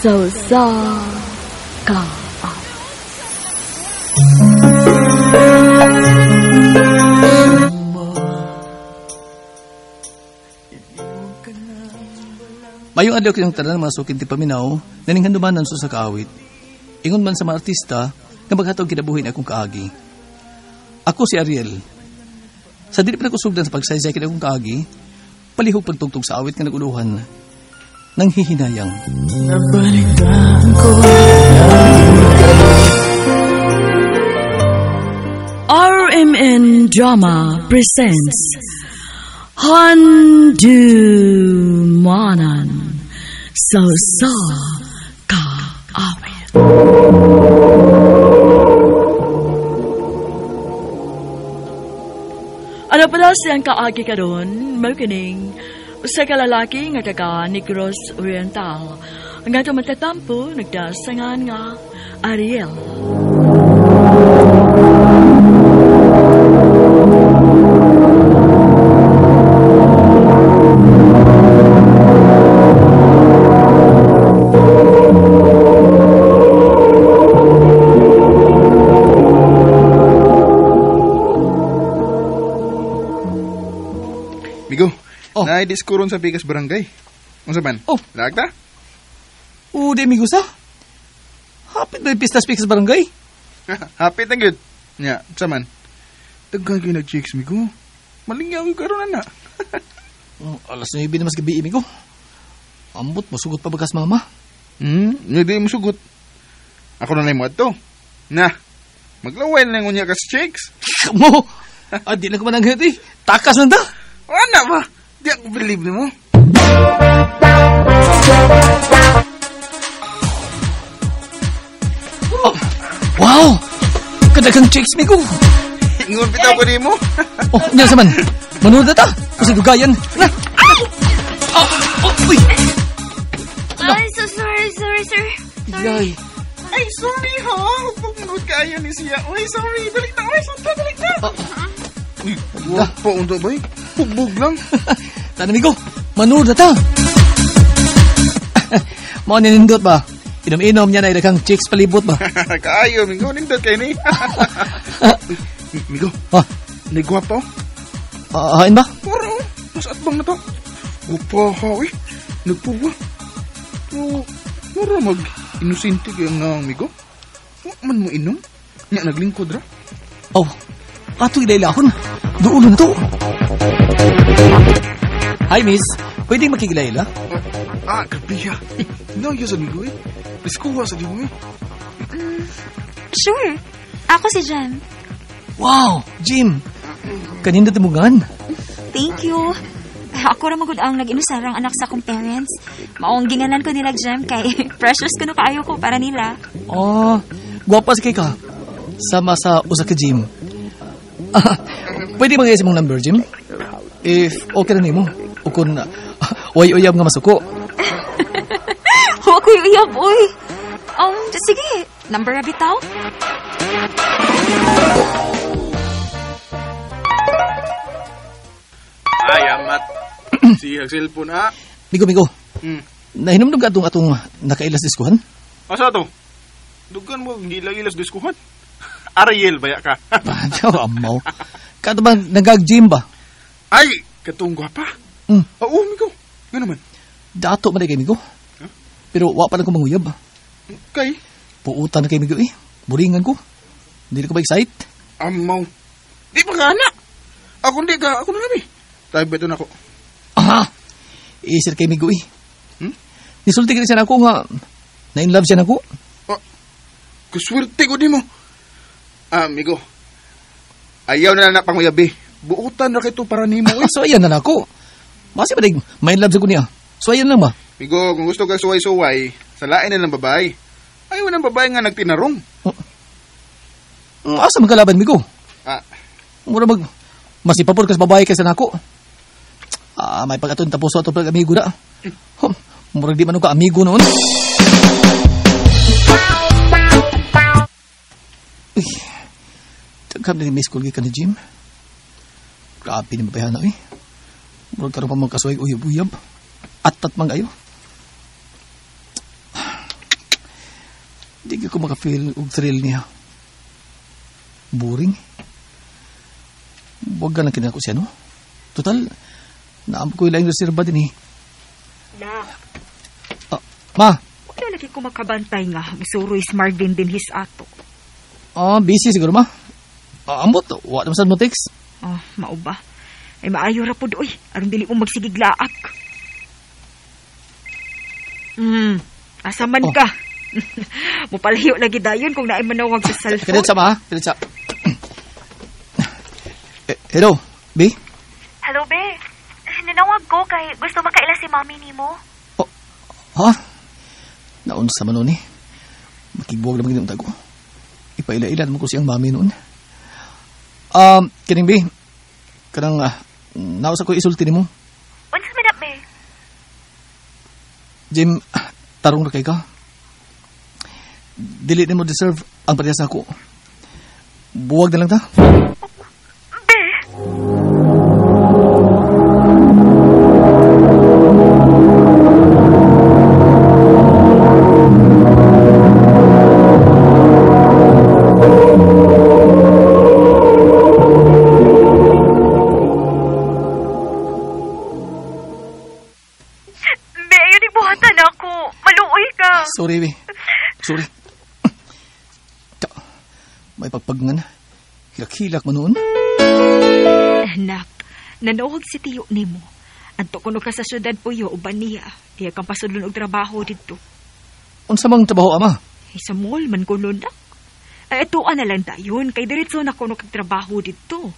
Sa usa ka awit. Mayong adlaw kinyong tanan mga sukin ti paminaw, naninghandumanan sa kaawit. Ingon man sa mga artista, nga maghatog kinabuhi na akong kaagi. Ako si Ariel. Sa dili pa nakusugdan sa pagsaysay kini akong kaagi, palihog pagtugtog sa awit nga naguluhan, nang hihinayang. Nabalitaan ko. RMN Drama presents Handumanan sa usa ka awit. Ano pala siyang kaagi karon, mao kining usa ka lalaki nga taga Negros Oriental nga tumatatampo nagdasangan nga Ariel. Migo, Oh. naay-disco ron sa Bigas Barangay. Unsa man? Oh. Laag ta? Oo, di amigo sa. Hapit ba yung pista sa Pikas Barangay? Hapit na gyud. Nya, unsa man? Daghan kayo nag-chicks, Migo. Malingyaw yung karon na. Oh, 9:00 na mas gabi, amigo. Ambot, musugot pa bagas mama. Hindi mo sugot. Ako na lang mo ato. Na, maglaway na lang unya ka sa chicks. Mo! Ah, di na ko mananghit eh. Takas man ta! Wala ba? Di ako believe nimo. Oh, wow! Kadagang chicks, migo! Ingon bitaw ko nimo. Oh, nya sa man. Manood na ta. Kasi dugayan. Na! Oh, oh, uy! Ay, so sorry, sorry, sir. Yay! Ay, sorry ha. Huwag manood kaayo ni siya. Uy, sorry. Dali na. Uy, sunta, dali na. Uy, wag pa unta ba eh? Hugbog lang. Tana, migo. Manood na ta. Mao ninindot ba? Inom-inom niya na idaghang chicks palibot ba? Kaayo, Migo. Nindot kayo ni. Uy, Migo, Ah, nagwapo. ah, hain ba? Puro, mas atbang na to. Gupa ha, uy. Nagpuwa. Pero, mura mag inosente kayo nga, Migo. Wa man mo inom. Nya, naglingkod ra. Oh, ato ilailahon. Duulo na to. Hi, miss. Pwedeng makikilaila? Ah, grabe ha. No, yun sa Migo eh. Please, kuha sa Migo eh. Sure. Ako si Jem. Wow, Jim. Kanina timugan. Thank you. Ako ra magud ang nag-inusarang anak sa akong parents. Maong ginganan ko nila Jem kay precious kuno kaayo ko para nila. Oh, guwapa sa kay ka. Sama sa usa ka Jim. Ah, pwede ba mong number, Jim? If okay na nimo. O kung way uyab nga masuko. Wa ko'y uyab, oy. Sige, number ra bitaw. Ay, amat. Siya cellphone, ah. Migo, migo. Hmm. Nahinumdum ka atong atong nakailas diskuhan? Asa to? Dugan mo, gilag-ilas diskuhan. Ariel, baya ka. Paano, amaw. Kato ba, nagag-gym ba? Ay, katong gwapa. Hmm. Oo, Migo. Nga naman. Dato man kay migo. Huh? Pero wa pa lang ko manguyab. Kay, Puutan na kay migo eh. Buringan ko. Hindi ko ba excite? amaw. Di pa ka, anak. Ako hindi ka, ako na nabi. Tayo ba ito na ako? Aha! Isir kay migo eh. Hmm? Nisulti ka siya na ako nga. Na in love siya na ako. Ah, kaswerte ko di mo. Ah, amigo. Ayaw na lang na panguyabi. Buutan ra kay to para nimo eh. So ayan na na ako. Masi ba may in love sa ko niya? So ayan lang ba? Migo, kung gusto ka suway-suway, salain na lang babae. Ayaw ng babae nga nagtinarong. Asa man kalaban migo? Ah, Mura mag masipapor kas babae kaysa nako. Ah, may pag-aton tapos ato pag amigo na. Huh, murag di man ka amigo noon. Uy, daghang na ni miss call gikan ni Jim. Grabe ni mabayana eh. Murag karon pa magkasuway uyab-uyab. Atat man kayo. Di ko maka-feel og thrill niya. Boring. Huwag ka lang kinako siya, no? Total, naampo ko ilang reserva din eh. Na. Ma! Wala lagi ko makabantay nga. Musuroy si Marvin din his ato. Busy siguro, ma. Ambot, wala naman saan mo text. Mao ba? Ay, maayo ra pod, oy. Aron dili mo magsigiglaak. Asa man ka? Mupalayo lagi dayon kung naay manawag sa cellphone. Kadit sa, ma. Kadit sa. Hello, B? Hello, B. Nanawag ko kay gusto makaila si mami nimo. Oh, ha? Naunsa man nun eh. Makigbuwag naman ginong tago. Ipaila-ila naman ko siyang mami noon. Kining B, kanang nausa ko isulti nimo. Unsa man na, B? Jim, tarong ra kay ka. Dili nimo deserve ang parehas ako. Buwag na lang ta. B. Be, ayun ibuhatan ako. Maluoy ka. Sorry, be. Sorry. May pagpagngan. Hilak-hilak man noon. Anak, nanawag si tiyo nimo. Anto kuno ka sa syudad puyo uban niya. Iya kang pasudlon og trabaho didto. Unsa mang trabaho, ama? Ay, sa mall man kuno nak. Ay, atuan na lang dayon kay diretso na kuno kag trabaho didto.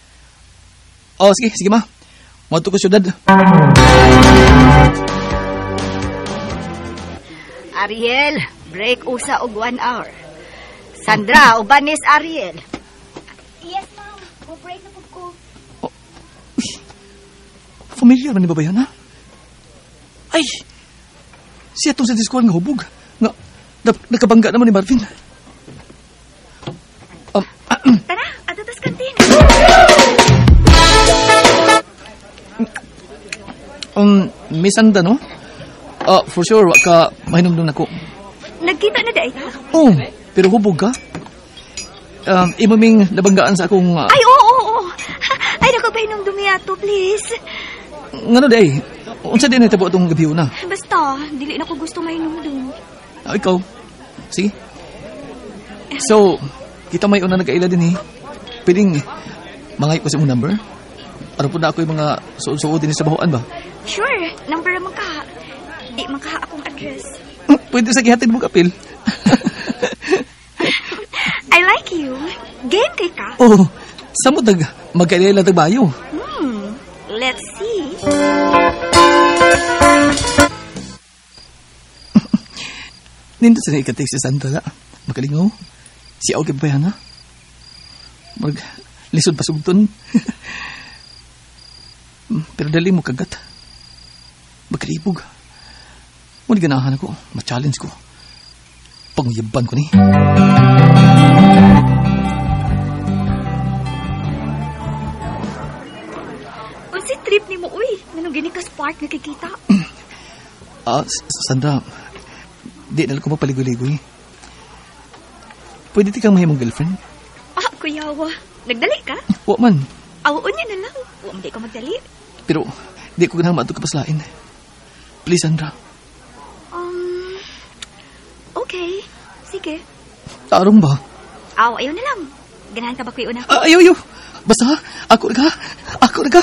Oh, sige, sige ma. Moadto ko syudad. Ariel, break usa og 1 hour. Sandra, uban ni Ariel. Yes, ma'am. Mo-break na pud ko. Oh. Uy, familiar man ni babayan, ha? Ay! Siya itong sa diskuan nga hubog. Nga, nakabangga naman ni Marvin. Tara, ato tas kantin. Miss Sandra, no? For sure, wa ka mahinumdum nako. Nagkita na dai ka? Oh, pero hubog ka. Imo ming nabanggaan sa akong... Ay, oo, oo, oo. Ay, naku, pahinumdum niya to, please. Ngano day? Unsa din natabo atong gabi una? Basta, dili na ko gusto mahinumdum. Ikaw. Sige. So, kita may una nagkaila din eh. Piling, mangay ko sa imong number. Ano po na ako yung mga suod-suod din sa bahuan ba? Sure, number man ka. Di man ka akong address. Pwede sa gihatid mo kapil. I like you. Game kay ka? Oh, samot nag magkaila tagbayo. Let's see. Nindot sa ikatik si Sandra na. Makalingaw. Si Aoki pa yan, ha? Mag lisod pasugton. Pero dali mo kagat. Magkalibog. Muna ganahan ako. Ma-challenge ko. Panguyaban ko ni. Unsi trip ni mo, uy. Nanong gini ka spark nakikita? Sandra, di na lang ko mapaligoy-ligoy. Pwede ti kang mahimong girlfriend? Kuyawa. Nagdali ka? Wa man. Aw, unya na lang. Wa man di ka magdali. Pero, di ko ganang maadto kapaslain. Please, Sandra. Okay. Sige. Tarong ba? Aw, ayaw na lang. Ganahan ka ba kuya una? Ayaw, ayaw. Basta, ako na ka. Ako na ka.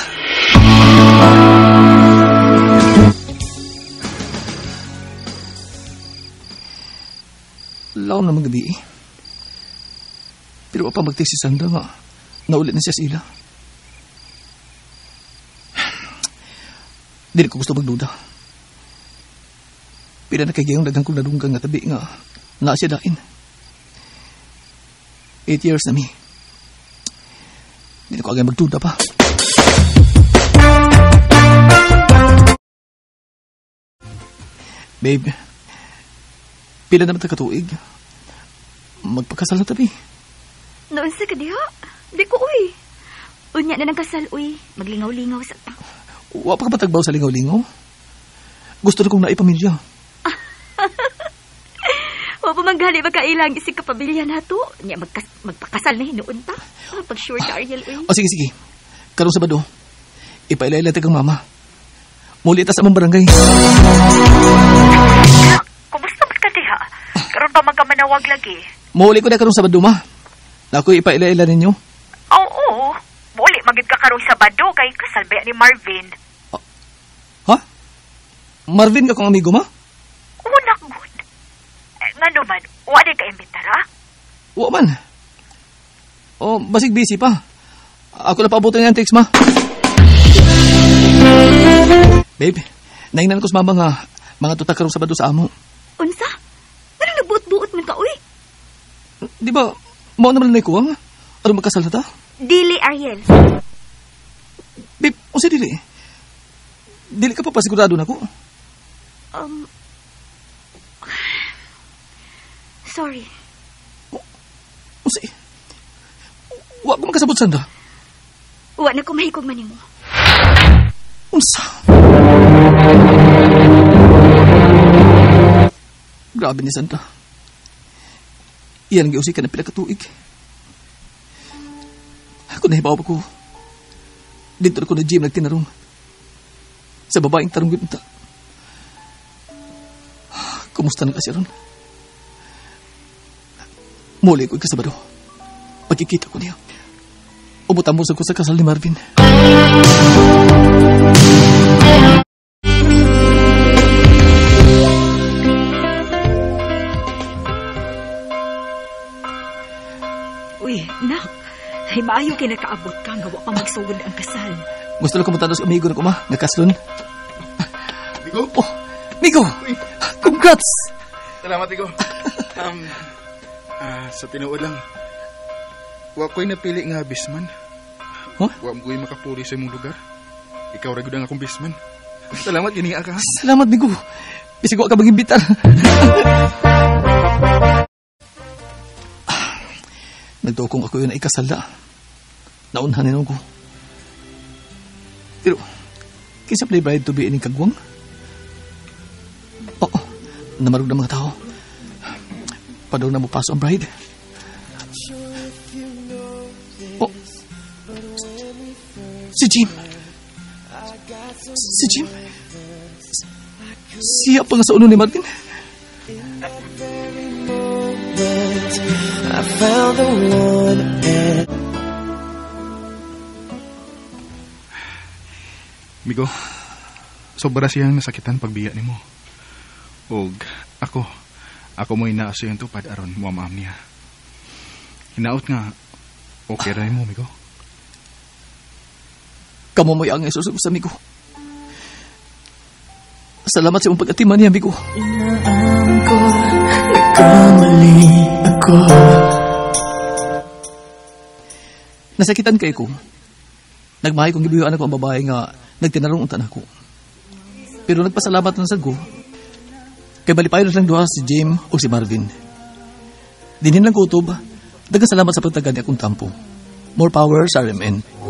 Laom naman gabi eh. Pero pa mag-text si Sandra nga, naulit na siya sa ila. Dili ko gusto magduda. Pila na kay gayong daghang kong nadunggang nga tabi nga naa siya dain. 8 years na mi. Dili ko agay magduda pa. Babe, pila naman ta katuig. Magpakasal na tabi. Noon sa kadiha? Di ko, uy. Unya na ng kasal, uy. Maglingaw-lingaw sa ta. Wa pa ka ba tagbaw sa lingaw-lingaw? Gusto na kong naipamilya. Wa pa man gali magkailang isig ka pamilya nato. Nya magpakasal na hinuon ta. Pag sure ka, Ariel, uy. O sige, sige. Karong Sabado, ipailay-ilay kang mama. Muli ta sa among barangay. Kumusta man ka diha? Karon pa man ka manawag lagi? Muli ko na karong Sabado, ma. Nakoy ipailay-ilay ninyo. Oo. Muli magid ka karong Sabado kay kasal ba ni Marvin. Ha? Marvin ka kong amigo, ma? Unak gud. Ngano man, wa di ka imbitara? Wa man. Oh, basig busy pa. Ako na paabutan niya ang text, ma. Babe, naingnan ko sa mama nga mga tutak karong Sabado sa amo. Unsa? Ano nagbuot-buot man ka, uy? Di ba, mao naman na ikuwang? Aron magkasal na ta? Dili, Ariel. Babe, unsa dili? Dili ka pa pasigurado na ko. Sorry. Unsa? Wa ko makasabot, Sandra. Wa na ko mahikog man nimo. Unsa? Grabe ni Sandra. Iyan ang giusikan na pila ka tuig. Kung nahibaw pa ko, dito ko na gym nagtinarong. Sa babaeng tarong ginta. Kumusta na kasi ron? Muli ko ikasabado. Pagkikita ko niya. Ubutamo sa ko sa kasal ni Marvin. Uy, nak. Ay, maayo kay nakaabot ka. Nga wa pa magsugod ang kasal. Gusto lang kumutano sa amigo na ko, ma. Nagkaslon. Migo? Oh, Migo! Uy. Congrats! Salamat, Migo. Sa tinuod lang, wa ko'y napili nga bisman. Huh? Wa mo ko'y makapuri sa imong lugar. Ikaw ra gud ang akong bisman. Salamat, gini ka. Salamat, Migo. Bisig wa ka magimbitar. Nagtukong ako yun na ikasal na. Naunhan ninon ko. Pero, kinsa play bride to be ining kagwang? Oo, namarog na mga tao. Padong na mo paso ang bride. Oh, si Jim. Si Jim. Siya pa nga sa uno ni Martin. I found the one and Migo, sobra siyang nasakitan pagbiya nimo. Og ako mo'y naasa yung tupad aron muamaam niya. Hinaot nga, okay ra nimo, Migo. Kamo mo'y ang isusog sa Migo. Salamat sa imong pag-atiman niya, Migo. Inaamin ko, nagkamali ako. Nasakitan kay ko. Nagmahay kong gibuyuan ako ang babae nga nagtinarong untan ako. Pero nagpasalamat lang sad ko. Kay balipayon lang duha si Jim o si Marvin. Dinhin lang kutob, daghang salamat sa pagtagan ni akong tampo. More power sa RMN.